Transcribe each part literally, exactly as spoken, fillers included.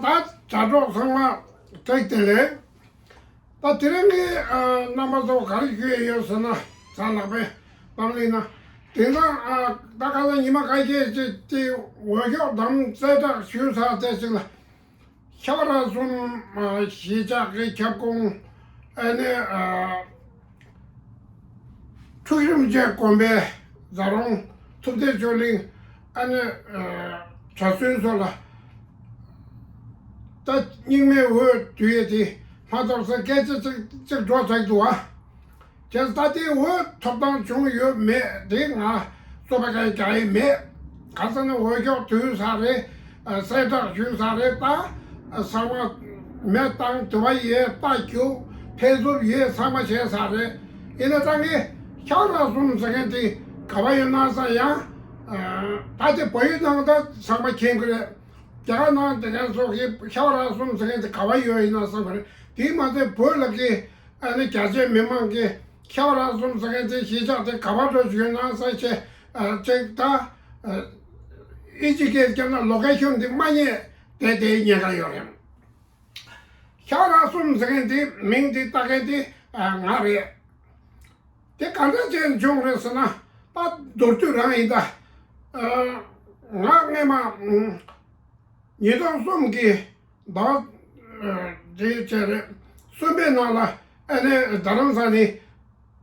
ད་དྲ་གྲོགས་ཚང་མ་བཀྲ་ཤིས་བདེ་ལེགས། ད་དེ་རིང་གི་ཨ་རྣམ་པ་ཚོ་ག་རེ་ཞུ་ཡས་ཡོད་ཟེར་ན། ཚ་ལག་པའི་གཏམ་གླེང་ན། དེང་སང་ཨ་ད་ག་ས་ཉི་མ་ཁ་ཤས་ཅིག་དེ་འོས་ཤོག་བདམས་གསལ་བསྒྲགས་ཞུས་ཚར་དེ་ཅིག་ལ། ཤ་བ་ར་གསུམ་ཨ་གཞིས་ཆགས་ཀྱི་ཁྱབ་ཁོངས་ཨ་ནི་ཨ་འཁྲུག་རིམ་བཅས་དགོན་པའི་རྫ་རོང་ཐུབ་བསྟན་ཆོས་གླིང་ཨ་ནི་ཨ་གྲྭ་བཙུན་སོགས་ལ་ད་རྙིང་མའི་འོས་བསྡུ་ཡས་དེ་མ་གཏོགས་ས་སྐད་ཆ་གཅིག་གཅིག་འགྲོ་ཚར་འདུག་བ། བྱས་ཙང་ད་ལྟའི་འོས་ཐོབ་ཐང་བྱུང་ཡོད་མེད་དེ་ང་རྩོད་པ་གང་རྒྱག་ཡི་མེད། ག་ས་ནས་འོས་ཤོག་བསྡུས་ཚར་རེད། ཨ་གསལ་བསྒྲགས་ཞུས་ཚར་རེད། ད་ཨ་ཚང་མ་མེ་བཏང་དུ་བ་ཡས་རྟ་རྒྱུག་ཐལ་འཚུབ་ཡས་ཚང་མ་བྱས་ཚར་རེད། ཡིན་ན་ད་ངས་ཤ་བ་ར་གསུམ་ཟེར་མཁན་དེ་ག་བ་ཡོད་ན་ས་ཡང་ཨ་ད་དེ་བལ་ཡུལ་ནང་ད་ཚང་མ་མཁྱེན་གི་རེད། རྒྱ་གར་ནང་དེ་ག་སོགས་ཀྱི་ཤ་བ་ར་གསུམ་ཟེར་མཁན་དེ་ག་བ་ཡོད་ཡིན་ན་བསམ་གི་རེད། དེ་མ་ཚད་བོད་ལ་གི་ཨ་ནི་རྒྱ་ཆེ་མི་མང་གི་ཤ་བ་ར་གསུམ་ཟེར་མཁན་དེ་གཞིས་ཆགས་དེ་ག་བ་འགྲོ་བཞུགས་ན་ས་ཆེ་ཨ་ཅིག་ད་ཨ་ཨི་ཇི་སྐད་སྐྱོན་ན་ལོ་ཀེ་ཤོན་དེ་མ་རྙེད་དེ་དེའི་ཉེན་ཁ་ཡོད་རེད། ཤ་བ་ར་གསུམ་ཟེར་མཁན་དེ་མིང་དེ་བཏགས་མཁན་དེ་ཨ་ང་རེད། དེ་ག་འདྲ་བྱས་བྱུང་རེད་ཟེར་ན། ད་མདོར་བསྡུས་རང་ཡིན་ད། ཨ་ང་སྔས་མ་ཨ་ཉིས་སྟོང་གསུམ་གི་ཟླ་བ་ཨ་དེ་བྱས་རེད། གསུམ་པའི་ནང་ལ་ཨ་ནི་རྡ་རམ་ས་ནི་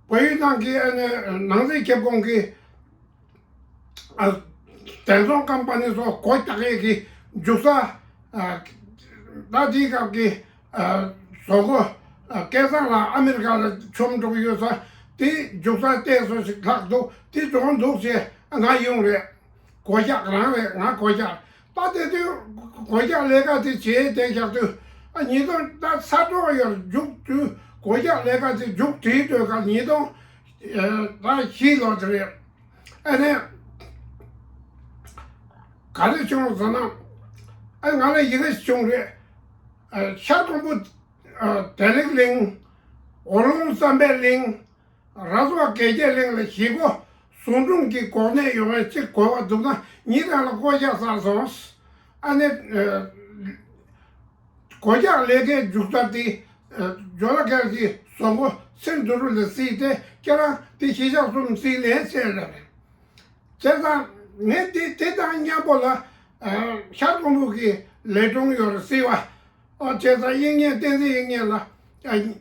བལ་ཡུལ་ནང་གི་ཨ་ནི་ནང་སྲིད་ཁྱབ་ཁོངས་ཀྱི་ཨ་བཙན་བཟུང་ཀམ་པ་ནི་སོགས་སྒོ་རྒྱག་ཡས་ཀྱི་འཇུག་ས། ཨ་ད་དེའི་སྐབས་ཀྱི་ཨ་བཟོ་སྒོ་ཨ་སྐལ་བཟང་ལགས་ཨ་མི་རི་ཀ་ལ་མཆོང་འགྲོ་གི་ཡོད་ས་དེ་འཇུག་ས་བལྟས་སོ་ཞིག་ལྷག་འདུག་དེ་འཇོག་འདུག་ཅེས་ང་ཡོང་རེད། སྒོ་རྒྱག་རང་རེད། ང་སྒོ་རྒྱག་ད་དེ་དུས་སྒོ་རྒྱག་ལས་ཀ་དེ་བྱས་བསྡད་བཞག་དུས་ཨ་ཉིས་སྟོང་ད་ས་ཐོག་ཡར་མཇུག་དུས་སྒོ་རྒྱག་ལས་ཀ་དེ་མཇུག་བསྒྲིལ་དུས་ཀ་ཉིས་སྟོང་ཨ་ད་བཞི་ལོ་དེ་རེད། ཨ་ནི་ག་རེ་བྱུང་ཟེར་ན། ཨ་ང་ལ་ཡི་གེ་བྱུང་རེད། ཨ་ཤར་ཀོང་པོ་ཨ་བདེ་ལེགས་གླིང་། འོག་རླུང་བསམ་འཕེལ་གླིང་། ར་ས་བ་དགེ་རྒྱས་གླིང་ལ་བཞི་སྒོ་ཟུང་དྲུང་གི་འགོ་ནད་ཡོང་བའི་གཅིག་དགོས་པ་འདུག་ན་ཉིད་རང་ལ་བསྐོ་བཞག་ཚར་སོང་། ཨ་ནི་ཨ་སྒོ་རྒྱག་ལས་ཀའི་མཇུག་མཐར་དེ་ཇོ་ལ་སྒེར་གྱི་བཟོ་འགོ་སེང་དུ་རུ་ལ་སྲིད་དེ་ཁྱེད་རང་དེ་གཞིས་ཆགས་གསུམ་སྲིད་ལས་ཟེར་ལ་རེད། བྱས་ཙང་ངས་དེ་དེ་དང་མཉམ་པོ་ལ་ཤར་ཀོང་པོ་གི་ལས་དྲུང་ཡོད་རེད་སྲིད་པ། ཨོ་བྱས་ཙང་དབྱིག་གཉེན་བསྟན་འཛིན་དབྱིག་གཉེན་ལ་བསྟན་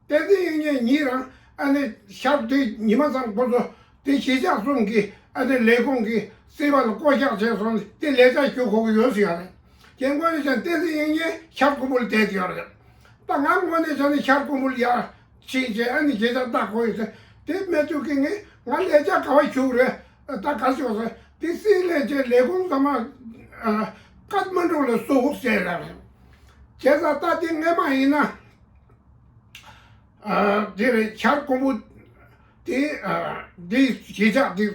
འཛིན་དབྱིག་གཉེན་ཉིད་རང་ཨ་ནི་ཤར་དེ་ཉི་མ་ཚང་ཁོ་ཚོ་དེ་གཞིས་ཆགས་གསུམ་གྱི་ཨ་ནི་ལས་ཁུངས་ཀྱི་སྲིད་པ་ལ་བསྐོ་གཞག་བྱས་སོང་དེ་ལས་ཀ་ཞུ་དགོས་ཀྱི་ཡོད་ཟེར་ཡ་རེད། རྒན་རྒོན་ནས་ཀྱང་བསྟན་འཛིན་དབྱིག་གཉེན་ཤར་ཀོང་པོ་ལ་བསྡད་ཡོད་རེད། ད་ང་དངོས་གནས་བྱས་ན་ཤར་ཀོང་པོ་ལ་ཡར་ཕྱིན་བྱས་ཨ་ནི་ཁྱེད་ཅག་ལྟ་དགོས་ཡོད་ཟེར། དེ་མེད་དུས་ཀྱི་ངས་ང་ལས་བྱ་ག་བ་ཞུགས་རེད། ད་ག་ཞུགས་ཟེར་དེ་སྲིད་ལས་བྱེད་ལས་ཁུངས་ཚང་མ་ཀ་ཐ་མན་གྲུ་ལ་བཙུགས་ཟེར་ར་རེད། བྱས་ཙང་ད་དེ་སྔས་མ་ཡིན་ན་དེ་རེད། ཤར་ཀོང་པོ་དེ་དེ་གཞིས་ཆགས་དེ་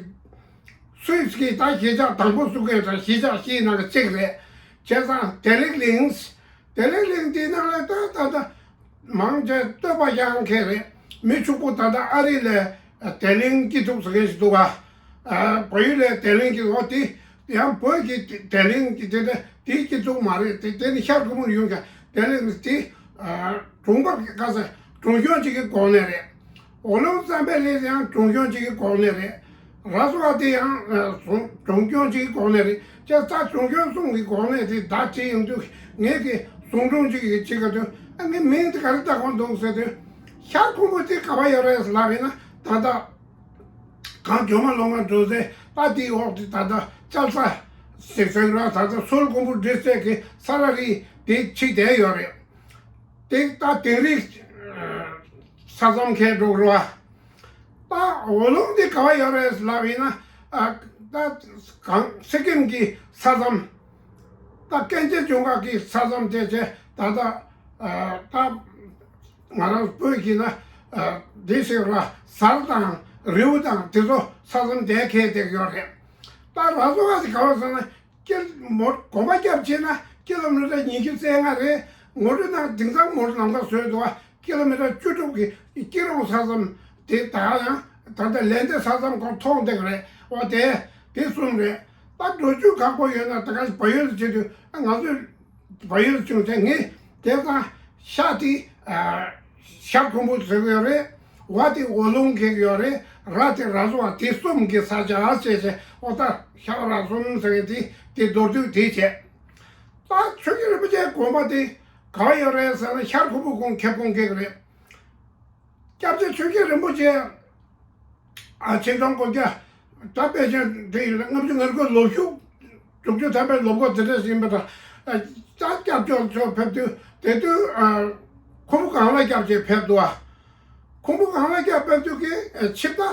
སུད་སི་གི་ད་གཞིས་ཆགས་དང་པོ་བཙུགས་མཁན་དང་གཞིས་ཆགས་བཞིའི་ནང་གི་གཅིག་རེད། བྱས་ཙང་བདེ་ལེགས་གླིང་། བདེ་ལེགས་གླིང་དེའི་ནང་ལ་ད་ད་ད་མང་ཆེ་སྟོད་པ་ཡང་མཁན་རེད། མི་ཕྱུག་པོ་ད་ལྟ་ཨ་རི་ལ་བདེ་གླིང་སྐྱིད་སྡུག་ཟེར་མཁན་ཞིག་འདུག་ག་ཨ་བལ་ཡུལ་ལ་བདེ་གླིང་སྐྱིད་སྡུག་དེ་ཡང་བོད་ཀྱི་བདེ་གླིང་གི་དེ་ད་དེ་སྐྱིད་སྡུག་མ་རེད། དེ་དེ་ནི་ཤར་ཀོང་པོར་ཡོང་ཀྱང་བདེ་གླིང་དེ་ཨ་གྲོང་པ་ག་ས་གྲོང་ཆུང་གཅིག་གི་གོ་གནས་རེད། འོག་རླུང་བསམ་འཕེལ་གླིང་ཡང་གྲོང་ཆུང་གཅིག་གི་གོ་གནས་རེད། ར་ས་བ་དེ་ཡང་ཨ་གྲོང་ཆུང་གཅིག་གི་གོ་གནས་རེད། བྱས་ཙང་གྲོང་ཆུང་གསུམ་གྱི་གོ་གནས་དེ་བདའ་བྱས་ཡོང་དུས་ངས་ཀྱི་ཟུང་དྲུང་གཅིག་གི་གཅིག་ག་དུས་ཨ་ངའི་མིང་དེ་ག་རེ་བཏགས་དགོས་འདུག་ཟེར་དུས་ཤར་ཀོང་པོ་དེ་ག་བ་ཡོད་རེད་ལབ་ཡིན་ན་ད་ལྟ་གངས་ལྗོན་མ་ལུང་པ་འགྲོ་སའི་ད་དེའི་འོག་དེ་ད་ལྟ་ཅལ་ས་ཟེར་ཟེར་ར་ད་ལྟ་སོལ་ཀོང་པོ་འདྲེས་སའི་གི་ས་ར་རི་དེ་ཆིག་དེ་ཡོད་རེད། དེ་ད་དིང་རི་ས་མཚམས་ཁེལ་འགྲོ་རོ། ད་འོག་རླུང་དེ་ག་བ་ཡོད་རེད་ལབ་ཡིན་ན་ཨ་ད་གང་སི་ཀིམ་གྱི་ས་མཚམས། ད་ཀན་ཇེ་ཇུང་ག་གི་ས་མཚམས་དེ་བྱས་ད་ད་ཨ་ད་ང་རང་བོད་ཀྱི་ན་ཨ་དེ་ཟེར་བ་གཟར་དང་རི་བོ་དང་དེ་ཚོ་ས་མཚམས་དེ་ཁེལ་བསྡད་ཡོད་རེད། ད་ར་ས་བ་དེ་ག་བ་ཟེར་ན། ཀི་མོ་གོམ་པ་རྒྱབ་བྱས་ན་ཀི་ལོ་མི་ཊར་ཉི་ཤུ་རྩ་ལྔ་རེད། ངོ་སྤྲོད་ནང་དེང་སང་མོ་ཊ་ལམ་ཁ་བཟོས་འདུག་བ། ཀི་ལོ་མི་ཊར་བཅུ་དྲུག་གི་སྐྱིད་རོང་ས་མཚམས་དེ་ད་ཡང་ད་ལྟ་ལན་ཏེ་ས་མཚམས་ཁོང་མཐོང་བསྡད་ཀྱི་རེད། འོ་དེ་དེ་གསུམ་རེད། ད་འགྲོ་རྒྱུ་ཁག་པོ་ཡོད་ན་ད་ག་བལ་ཡུལ་ལ་བྱེད་དུས་ང་ཚོས་ བལ་ཡུལ་བྱུང་ཚེ་ངས་དེ་དང་ཤ་དེ་ཨ་ཤར་ཁུམ་བུ་ཟེར་གི་ཡོད་རེད། ཝ་དེ་ཝོ་ལུང་གི་ཡོད་རེད། ར་དེ་ར་བཟོ་བ་དེ་གསུམ་གྱི་ས་ཆ་བྱས་བྱས་ཨོ་ད་ཤ་བ་ར་གསུམ་ཟེར་གི་དེ་དེ་མདོར་བསྡུས་དེ་བྱས། ད་ཆོས་རྗེ་རིན་པོ་ཆེའི་དགོན་པ་དེ་ག་བ་ཡོད་རེད་ཟེར་ན་ཤར་ཁུམ་བུ་ཁོང་ཁེབས་ཁོང་གི་རེད། སྐྱབས་རྗེ་ཆོས་རྗེ་རིན་པོ་ཆེ་ཨ་ཆིག་སྟོང་དགུ་བརྒྱ་ད་དཔེ་ཆ་འདི་ཡིན་ན་ལྔ་བཅུ་ང་དགུ་ལོ་ཕྱུགས་དྲུག་ཅུ་ཐམ་པའི་ལོ་འཁོར་འདི་འདྲ་ཞིག་ཡིན་པ་དང་ད་སྐྱབས་བཅོལ་ཚོ་ཕེབས་དུས་དེ་དུས་ཁུམ་བུ་གངས་ལྷ་སྐྱབས་ཆེན་ཕེབས་འདུག་ཨ། ཁུམ་བུ་གངས་ལྷ་སྐྱབས་ཕེབས་དུས་ཀྱི་ཆིབས་རྟ་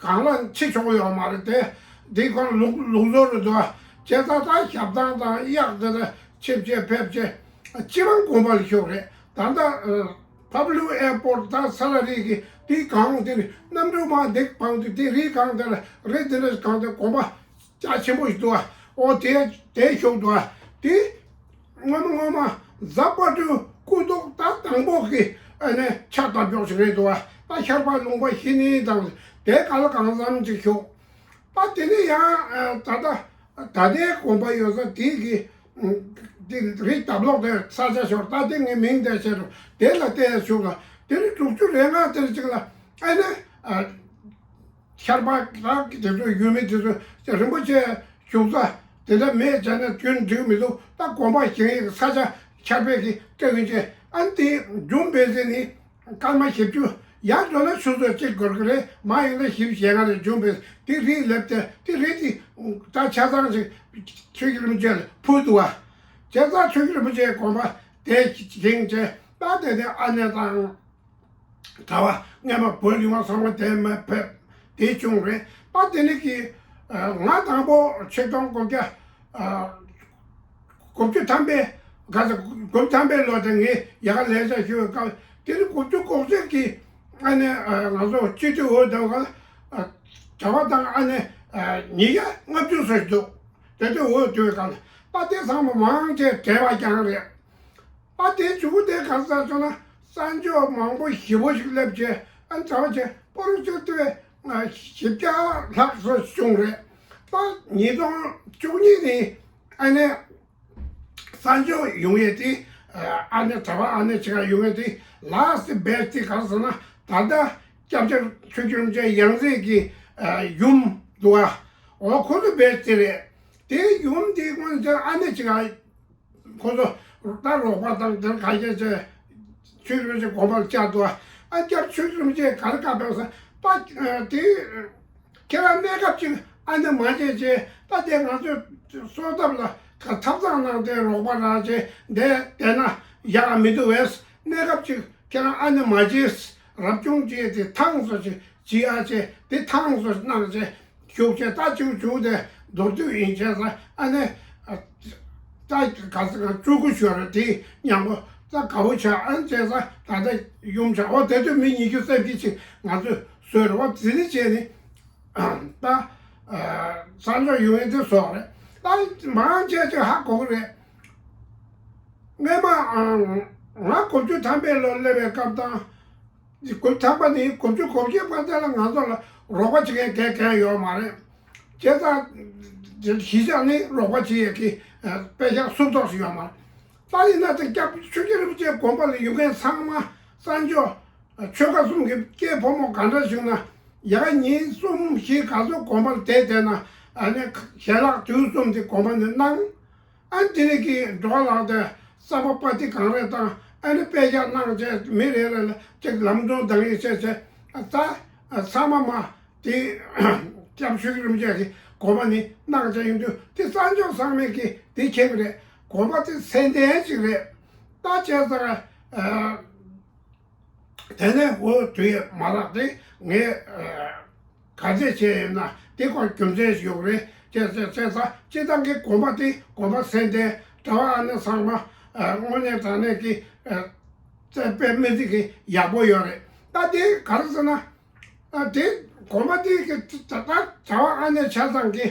གངས་ལྷ་ཆིབས་ཆོག་ཡོད་མ་རེད་དེ། འདི་ཁོང་ལུགས་ལུགས་སྲོལ་རེད་འདུག་ཨ། བྱས་ཙང་ད་ཞབས་ཐང་དང་གཡག་དེ་འདྲ་ཆིབས་ཆེ་ཕེབས་ཆེ་སྤྱི་བང་དགོན་པ་ལ་བཞུགས་རེད། ད་ལྟ་ཨ་Public Airport ད་ས་ལ་རི་གི་དེའི་སྒང་དེར་གནམ་གྲུ་མ་འདེགས་འཕངས་དུས་དེ་རིའི་སྒང་དེ་ལ་རི་དེ་འདྲ་སྒང་དེ་དགོན་པ་རྒྱ་ཆེན་པོ་ཞིག་འདུག་ཨ། ཨོ་དེ་དེ་བཞུགས་འདུག་ཨ། དེ་སྔོན་མ་སྔོན་མ་རྫ་དཔལ་སྤྲུལ་སྐུ་ཐོག་ད་དང་པོ་གི་ཨ་ནི་ཕྱག་བཏབ་ཕྱོགས་ཤིག་རེད་འདུག་ཨ། ད་ཤར་པ་ལུང་པ་ཤི་ནི་དང་དེ་ག་ལ་གང་འཚམ་ཅིག་བཞུགས། ད་དེ་ནས་ཡང་ད་ལྟ་ད་ལྟའི་དགོན་པ་ཡོད་ས་དེ་གི་དེ་རི་རྒྱབ་ལོགས་དེ་ས་ཆ་ཤོར་ད་དེ་ངས་མིང་དེ་བཤད་རོགས་དེ་ལ་བལྟས་བཞུགས་ལ་དེ་ནས་དྲུག་ཅུ་རེ་ལྔ་དེར་ཅིག་ལ་ཨ་ནི་ཤར་པ་དག་དེ་ཚོ་ཡུལ་མི་དེ་ཚོ་རིན་པོ་ཆེ་བཞུགས་ས་དེ་འདྲ་མེད་བྱས་ན་རྒྱུན་འགྲིག་མི་འདུག་ད་དགོན་པ་བཞེངས་ཡས་ས་ཆ་ཆར་པས་ཀྱི་སྐྱེ་ཡོན་ཆེ་ཨ་ནི་དེ་འབྱུང་བས་ཟེར་ནི། སྐར་མ་བཞི་བཅུ། ཡར་འགྲོ་ན་ཆུ་ཚོད་གཅིག་འགོར་གི་རེད། མར་ཡོང་ན་བཞི་བཅུ་ཞེ་ལྔ་རེ་འབྱུང་བས་དེ་རིགས་སླེབས་ཏེ་དེ་རིགས་དེ་ད་ཆ་ཚང་ཞིག་ཆོས་རྒྱལ་རིན་པོ་ཆེ་ལ་ཕུལ་འདུག་བ། བྱས་ཙང་ཆོས་རྒྱལ་རིན་པོ་ཆེའི་དགོན་པ་དེ་བཞེངས་བྱས་ད་དེ་ནས་ཨ་ནེ་དང་གྲྭ་པ་སྔས་མ་བོད་ལུང་པ་ཚང་མ་དེ་མ་ཕེབས་དེ་བྱུང་རེད། ད་དེ་ནས་ཀྱི་ང་དང་པོ་ཆིག་སྟོང་དགུ་བརྒྱ། དགུ་བཅུ་ཐམ་པའི་ག་ཚོད་དགུ་བཅུ་ཐམ་པའི་ལོ་དེ་ངས་ཡ་ག་ལས་བྱ་ཞུ་བའི་སྐབས་དེ་ནི་དགུ་བཅུ་གོ་གཅིག་གི་ཨ་ནི་ང་ཚོ་སྤྱི་འཐུས་འོས་བསྡུ་ག་གྲྭ་པ་དང་ཨ་ནི་ཉིས་བརྒྱ་ལྔ་བཅུ་ཙམ་ཞིག་འདུག་དེ་དུས་འོས་བསྡུ་བའི་སྐབས་ད་དེ་ཚང་མ་མང་ཆེ་བགྲེས་པ་རྐྱང་རེད། ད་དེ་བྱུང་དེ་ག་ཚོད་ཟེར་ན་གསར་འབྱོར་མང་པོ་ཞེ་པོ་ཞིག་སླེབས་རྗེས་ཨ་ནི་གྲྭ་པ་ཆེ་སྤོ་རུ་བཅུ་དུས་བཞི་བརྒྱ་ལྷག་ཙམ་བྱུང་རེད། ད་ཉིས་སྟོང་བཅུ་གཉིས་ནི་ཨ་ནི། གསར་འབྱོར་ཡོང་ཡས་དེ། ཨ་ནེ་གྲྭ་པ་ཨ་ནེ་ཆེ་ག་ཡོང་ཡས་དེ་ལ་སི་བེ་སི་དེ་ག་རེ་ཟེར་ན་ད་ལྟ་སྐྱབས་རྗེ་ཆོས་རྒྱལ་རིན་པོ་ཆེ་ཡང་སྲིད་ཀྱི་ཡུམ་འདུག་ཨ། འོ་ཁོ་ཚོ་བེ་སི་དེ་རེད། དེ་ཡུམ་དེ་སྔོན་ཆད་ཨ་ནེ་ཆེ་ག་ཁོ་ཚོ་ད་རོགས་པ་དང་དེར་ག་རེ་བྱས་ཆོས་རིན་པོ་ཆེ་དགོན་པར་བཅར་འདུག་ཨ། ཨ་སྐྱབས་ཆོས་རིན་པོ་ཆེ་ག་རེ་བཀའ་ཕེབས་ས་ད་དེ། ཁྱེད་རང་གནས་སྐབས་ཅིག་ཨ་ནེ་མ་བྱེད་ཅེས་ད་དེ་ང་ཚོས་གསོལ་ཐབ་ལ་ཐབ་ཚང་ནང་དེ་རོགས་པ་རག་ཅེས་འདས་བསྡད་ན་ཡག་མི་འདུག་བས། གནས་སྐབས་ཅིག་ཁྱེད་རང་ཨ་ནེ་མ་བྱེད། རབ་བྱུང་བྱེད་དེ་ཐང་སོ་ཅིག་བྱེད་ཨ་ཅེས་དེ་ཐང་སོ་གནང་ཅེས་ཞུགས་ཅེས་ད་ཅིག་བྱུང་དེ་མདོར་བསྡུས་ཡིན་བྱས་ཙང་ཨ་ནེ། ད་ག་ས་ག་སྤྲུལ་སྐུ་ཞོར་དེ་མཉམ་པོ་ད་དགའ་བོ་ཆགས་ཨ་ནེ་བྱས་ཙང་ད་ལྟ་ཡུམ་ཆགས་འོ་དེ་དུས་མི་ཉིས་བརྒྱ་ཙམ་གྱིས་ཅིག་ང་ཚོས་བཟོས་རེད་བ། དེ་ནི་བྱས་ནི། ད་གསར་འཇོག་ཡོང་ཡས་དེ་སོགས་རེད། ད་མང་ཆེ་ཆེ་ཧ་གོ་གི་རེད། སྔས་མ་ང་དགུ་བཅུ་ཐམ་པའི་ལོ་སླེབས་པའི་སྐབས་དང་། དགུ་ཐམ་པ་ནི་དགུ་བཅུ་གོ་བརྒྱད་བར་དེ་ལ་ང་ཚོ་ལ་རོགས་པ་བྱེད་མཁན་གང་གང་ཡོད་མ་རེད། བྱས་ཙང་གཞིས་ཆགས་ནི་རོགས་པ་བྱེད་ཡས་ཀྱི་དཔེ་ཆ་སུབ་ཏོག་ཞིག་ཡོད་མ་རེད། ད་ཡིན་ན་དེ་སྐྱབས་ཆོས་རྒྱལ་རིན་པོ་ཆེ་དགོན་པ་ལ་ཡོད་མཁན་ཚང་མ་གསར་འཇོག་ཆོལ་ཁ་གསུམ་གྱི་སྐྱེས་ཕོ་མོ་ག་འདྲ་བྱུང་ན་ཡ་ག་ཉིན་གསུམ་བཞི་ག་ཚོད་དགོན་པར་བསྡད་བསྡད་ན་ཨ་ནི་ཞལ་ལག་དུས་གསུམ་དེ་དགོན་པ་ནས་གནང་། ཨ་ནི་དེ་ནས་ཀྱི་འགྲོ་ལག་དེ་བསམ་པ་པ་ཏི་གང་རེ་བཏང་ཨ་ནི་དཔེ་ཆ་གནང་བྱས་མི་རེ་རེ་ལ་ཅིག་ལམ་སྟོན་དང་ཡིག་ཆ་བྱས་ད་ཚང་མ་མ་དེ་སྐྱབས་ཆོས་རིན་པོ་ཆེ་གི་དགོན་པ་ནས་གནང་བྱས་ཡོང་དུས་དེ་གསར་འཇོག་ཚང་མས་ཀྱི་དེ་མཁྱེན་གི་རེད། དགོན་པ་དེ་སེམས་ལྡན་ཅིག་རེད། ད་བྱས་ཙང་། དེ་ནས་འོ་དུས་མ་རག་དེ་ངས་ག་ཚད་བྱས་ཡོད་ན་དེ་ཁོ་རྒྱུ་མཚན་ཞིག་ཡོད་རེད་ཅེས་ཟེར་ཟེར་ས་སྤྱི་བཏང་གི་དགོན་པ་དེ་དགོན་པ་སེམས་ལྡན་གྲྭ་པ་ཨ་ནེ་ཚང་མ་དངོས་གནས་དྲང་གནས་ཀྱི་རྩ་དཔེ་སྨན་རྩིས་ཀྱི་ཡག་པོ་ཡོད་རེད། ད་དེ་ག་རེ་ཟེར་ན་དེ་དགོན་པ་དེ་གི་ད་ད་གྲྭ་པ་ཨ་ནེ་ཆ་ཚང་གི་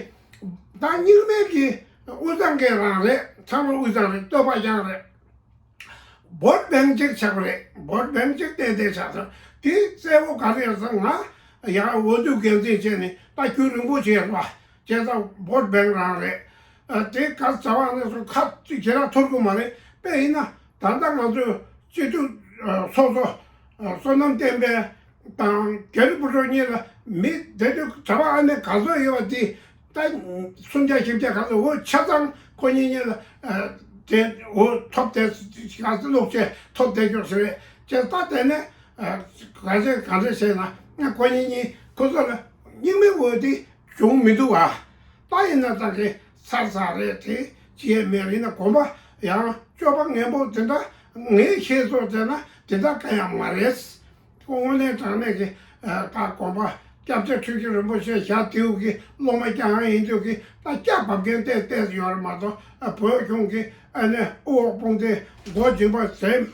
ད་རྙིང་མའི་གི་དབུས་གཙང་གི་རང་རེད། ཚང་མ་དབུས་གཙང་རེད། སྟོད་པ་རྐྱང་རེད། བོད་བན་གཅིག་ཆགས་པ་རེད། བོད་བན་གཅིག་ཏན་ཏན་ཆགས་སོང་། དེ་གསལ་པོ་ག་རེ་ཡོད་ཟེར་ང་ཡང་འོས་བསྡུ་འགན་འཛིན་བྱས་ནས་ད་རྒྱུན་རིང་པོ་བྱས་རེད་བ། བྱས་ཙང་བོད་བན་རང་རེད། ཨ་དེ་ག་བྱ་བ་ནས་སུ་ཁ་ཅིག་ཁྱེད་རང་ཐོར་གི་མ་རེད། དཔེ་ཡིན་ན་ད་ལྟ་ང་ཚོས་སྤྱི་འཐུས་ཨ་སོ་སོ་ཨ་བསོད་ནམས་བསྟན་འཕེལ་དང་རྒྱ་རི་བུ་ཕྲུག་གཉིས་ལ་མི་དེ་དུས་གྲྭ་པ་ཨ་ནེ་ག་ཚོད་ཡོད་པ་དེ་ད་སུམ་བརྒྱ་བཞི་བརྒྱ་ག་ཚོད་འོ་ཆ་ཚང་ཁོ་གཉིས་གཉིས་ལ་ཨ་དེ་འོ་ཐོབ་དེ་ག་ཚོད་སློབ་ཆས་ཐོབ་དེ་ཅོག་ཟེར་བས་ཅེས་ད་དེ་ནས་ཨ་ག་ཚོད་ག་ཚོད་བྱས་ན་ཁོ་གཉིས་གཉིས་ཁོ་ཚོ་ལ་སྙིང་མེད་འོ་དེ་བྱུང་མི་འདུག་ཨ། ད་ཡིན་ན་ད་གི་ཚར་ཚར་རེད་དེ་ཅི་ཡས་མེད་རེད་ན་དགོངས་པ་ཡང་སྤྱོད་པ་ངན་པོ་དེ་འདྲ་ངས་ཤེས་སོང་ཟེར་ན་དེ་འདྲ་གང་ཡང་མ་རེད། དངོས་གནས་དྲང་གནས་ཀྱི་ད་དགོངས་པ་སྐྱབས་རྗེ་ཁྲི་ཆེན་རིན་པོ་ཆེ་ཞག་དེའུ་གི་སློབ་མ་རྐྱང་ཡིན་དུས་ཀྱི་ད་སྐྱག་བབ་མཁན་ཏེ་ཏེ་ཡོད་རེད་མ་གཏོགས་བོད་གཞུང་གི་ཨ་ནི་དབུ་འོག་དཔུང་སྡེ་མགོ་འཇིང་པ་ཟེར།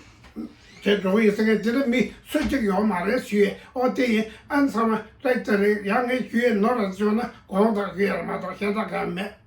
དེ་འགྲོ་ཡིན་ཟེར་མཁན་དེ་འདྲ་མི་སུ་གཅིག་ཡོད་མ་རེད་ཞུ་ཡས། ཨོ་དེ་ཡིན་ཨ་ཚང་མ་ཏྲེག་ཏྲེག་རེད། ཡང་ངས་ཞུ་ཡས་ནོར་ར་བྱུང་ན་དགོངས་དག་ཞུ་ཡས་རེད་མ་གཏོགས་གཞན་དག་གང་མེད།